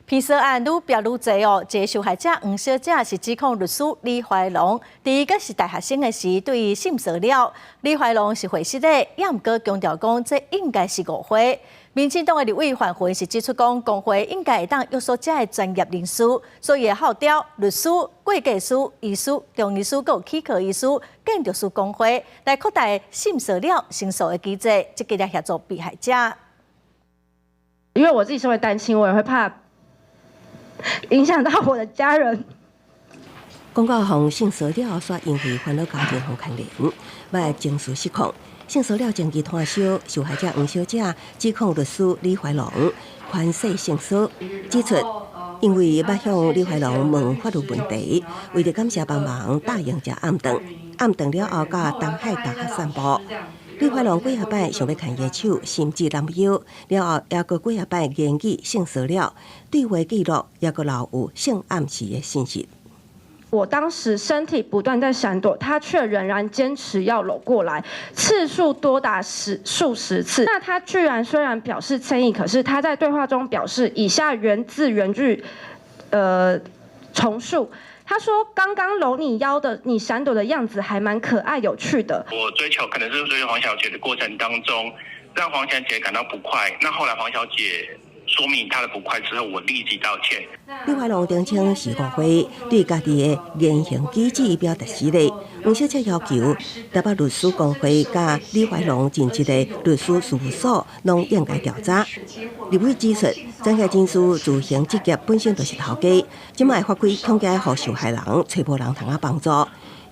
騙嫂案愈爆愈濟哦，這個受害者黃小姐是指控律師李懷龍，佇伊閣是大學生的時對伊性騷擾。李懷龍是回實的，也毋過強調講這應該是誤會。民進黨的立委范雲是指出講，公會應該會當約束這的專業人士，所以會號召律師、會計師、醫師、中醫師、閣有齒科醫師、建築師公會來擴大性騷擾申訴的機制，積極來協助被害者。因為我自己身為單親，我也會怕影響到我的家人。廣告予性騷擾，煞因為煩惱家庭予牽連，欲情緒失控。性騷擾證據攤燒，受害者黃小姐指控律師李懷龍權勢性騷，指出因為捌向李懷龍問法律問題，為著感謝幫忙答應食暗頓，暗頓了後到東海大學散步。李懷龍幾仔擺想欲牽伊手，甚至攬腰，了後猶閣幾仔擺言語性騷擾，對話記錄猶閣留有性暗示的信息。我當時身體不斷在閃躲，他卻仍然堅持要摟過來，次數多達十數十次。那他居然雖然表示歉意，可是他在對話中表示以下原字原句，重述。他說：“剛剛摟你腰的，你閃躲的樣子還蠻可愛有趣的。” 我追求可能是追求黃小姐的過程當中，讓黃小姐感到不快。那後來黃小姐說明她的不快之後，我立即道歉。李懷龍澄清是誤會，對家己的言行舉止表達失禮。黃小姐要求台北律師公會佮李懷龍任職的律師事務所攏應該調查。立委指出，專業人士自行執業本身就是頭家，這擺法規恐驚予受害人揣無人通仔幫助，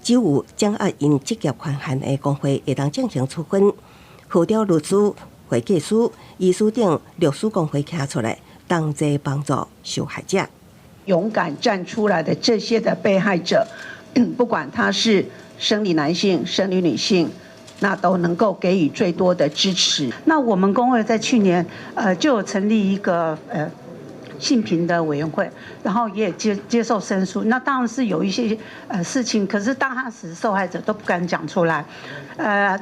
只有掌握𪜶執業權限的公會會當進行處分。號召律師、會計師、醫師等律師公會站出來，同齊幫助受害者。勇敢站出來的這些的被害者，不管他是生理男性、生理女性，那都能夠給予最多的支持。那我們公會在去年，就有成立一個性平的委員會，然後也接受申訴。那當然是有一些事情，可是當時受害者都不敢講出來。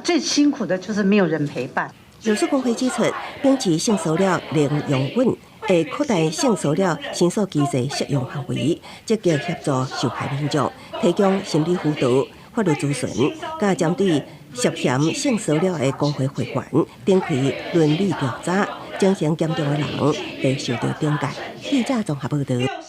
最辛苦的就是沒有人陪伴。律師公會指出，秉持性騷擾零容忍，會擴大性騷擾申訴機制適用範圍，積極協助受害民眾，提供心理輔導、法律諮詢，佮針對涉嫌性騷擾的公會會員，展開倫理調查，情形嚴重的人會受到懲戒。記者綜合報導。